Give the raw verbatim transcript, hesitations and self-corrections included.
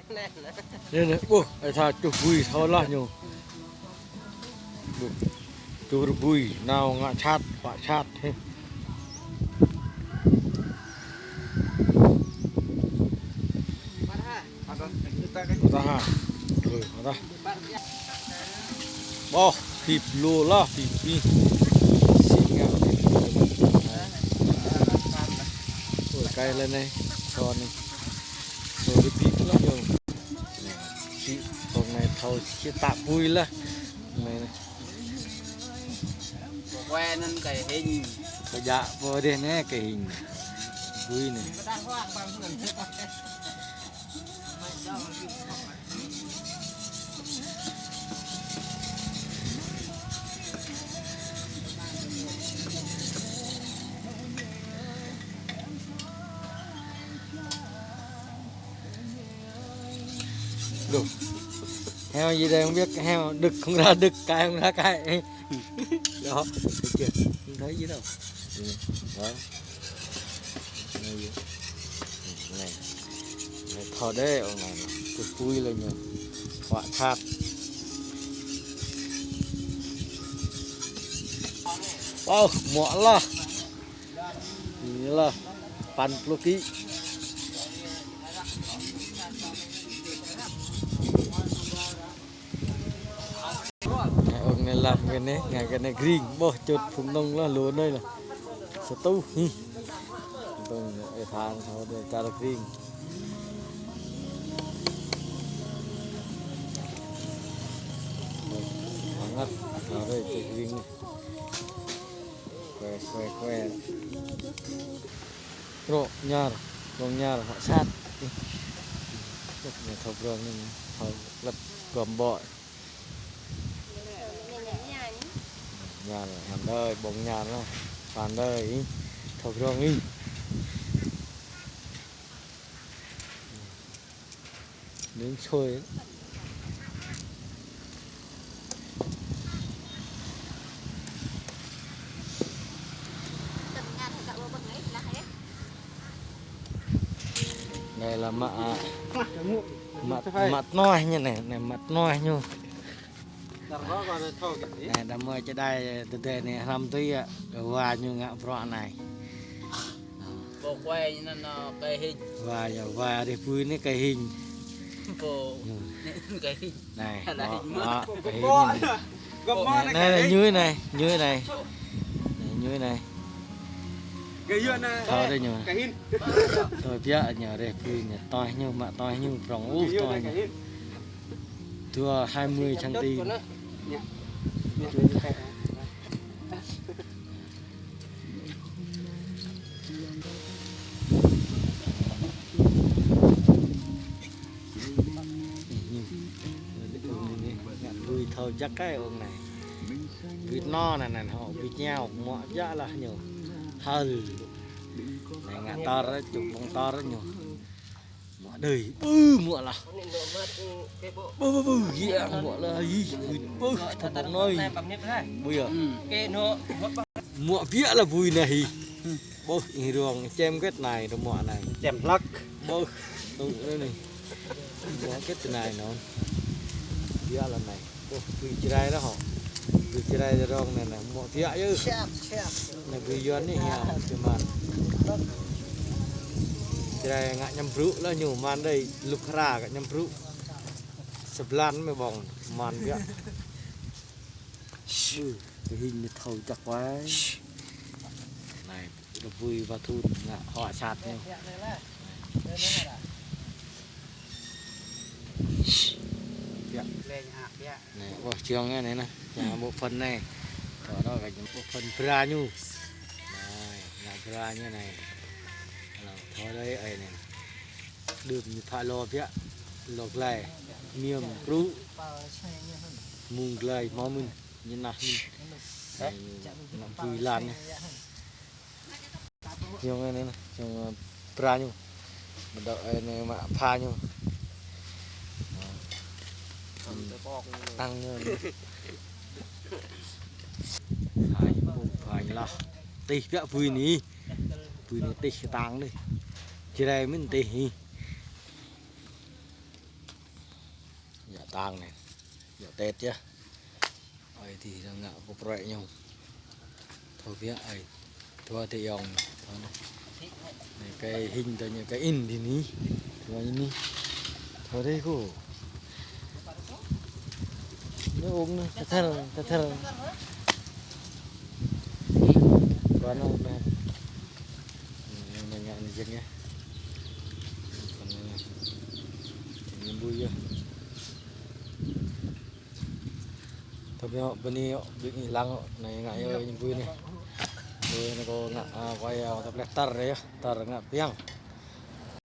Anai, anai. Ƀuh, ơi tha čuh bui thâo lah ñu. Ƀuh, čuh bui, nao ngă sat, pă sat. Mơta ha. Ơi, mơta. Ƀuh, hip lu lah, hip, hip. Sĭ ngă hip lu. Ơi, kai lĕ anai, son anai. Ơi, hip lah ñu. Sĭ, tong anai thâo sĭ tă bui lah. Anai, anai. Pô kue anŭn kơ hing. Kơ djă pô dih anai kơ hing. Bui anai. Đu. Heo gì đây không biết, heo đực không ra đực, cày không ra cày. Đó, thấy chưa? Không thấy gì đâu. Ừ, đó. Đây, này. Này, thò đấy, ông này. Tôi pui lên nhờ. Họa sat. Ơ, muă lah. Anai lah, păn pluh ký. Anai, ơ, anai lăm kơ anai, ngă kơ anai gring, ƀuh čut phung nông lah, lu anai lah. Satu, hih. Untung, ơi tha, thâo dêh čar gring. Angat, thâo dêh čar gring anai. Kue, kue, kue. Krŏ ñar, krŏ ñar, hŏ sat. Ih. Ñu thâo prŏng anai, thâo lăp gom ƀô̆. Ñar, hăm đơi, ƀơ̆ng ñar lah. Păn đơi, ih. Thâo prŏng ih. Nướng sôi. Anai lah mă, a, mă, mă tơnuah ñu anai, anai mă tơnuah ñu. Anai, đah mơi čơđai tơdơi anai hrăm tui yơh, wa ñu ngă bruă anai. Pô kue anŭn, ơ, kơ hing. Wa yơh, wa rih bui anai kơ hing. Pô, anai kơ hing. Anai, anai, mă, mă, kơ hing anai. Anai, anai, ñu anai, ñu anai. Anai, ñu anai. Thâo dêh ñu. Thâo biă ñu rih bui ñu, tơnuah ñu, mă tơnuah ñu, prŏng ôh tơnuah ñu. Dua, hai mươi xăng ti. Ngă bui thâo jăk kơ ơi ông anai. Bui nô anai, anai hŏ, bui ñao, muă biă lah ñu. Hơl. Anai ngă tor, čŭk ƀơ̆ng tor ñu. Muă đơi, ƀu muă lah. Ƀu, ƀu, ƀu, yơh, muă lah, ih, bui, ƀu, thâo ƀơ̆ng anai. Ƀu yơh. Muă biă lah bui anai ih. Ƀuh, ih rong, čem kĕt anai, rơmuă anai. Čem hlăk. Ƀuh, tŭ anai. Rơmuă kĕt anai, anŭn. Biă lah anai. Ƀuh, bui Jrai lah hŏ. Bui Jrai rong anai, anai. Muă biă yơh. Siap, siap. Anai bui Yuan anai hiam, čơman. Jrai ngă ñăm brŭ lah ñu, man đơi, lŭk hra ngă ñăm brŭ. Sa blan mơ̆ ƀơ̆ng, man biă. Ư, kơ hing ñu thâo jăk wai. Anai, rơbui wa thun ngă hŏ sat ñu. Biă. Anai, ơ, čơ̆ng anai, anai, anai. Ča bộ phận anai. Thâo đôč kơ bộ phận bra ñu. Anai, ngă bra ñu anai. Thâo đôč ơi anai. Đưm ñu pha lo biă. Lo glai. Miơm brŭ. Mơ̆ng glai hmâo mơ̆n. Ñu nah mơ̆n. Anai, ñu ngă bui lan anai. Čơ̆ng anai, anai, čơ̆ng, ơ, bra ñu. Mơ̆ đŏk, ơ, anai mă pha ñu. Tăng ñu. Pha ñu, pha ñu lah. Tih biă bui anai. Bui anai tih kơ tăng anai. Jrai mơ̆n tih anai. Yă tang anai. Yă Tết yơh. Ơi adih dơ̆ng ngă kơ proyek ñu. Thâo biă ơi. Thâo adih yŏng. Thâo anai. Anai kơ hing tơ ñu kơ in adih anai. Thâo anai. Thâo adih kơ. Ñu ung anai, tơthel, tơthel. Kơ anai anai. Anai ngă anai jing yơh. Anai ngă. Jing ñu ƀui yơh. Tơbiă bơni ƀing ih lăng anai ngă yơh ñu ƀui anai. Ƀui anai kơ ngă, a, kơ ai, a, tơpleh tar yơh, tar ngă piăng.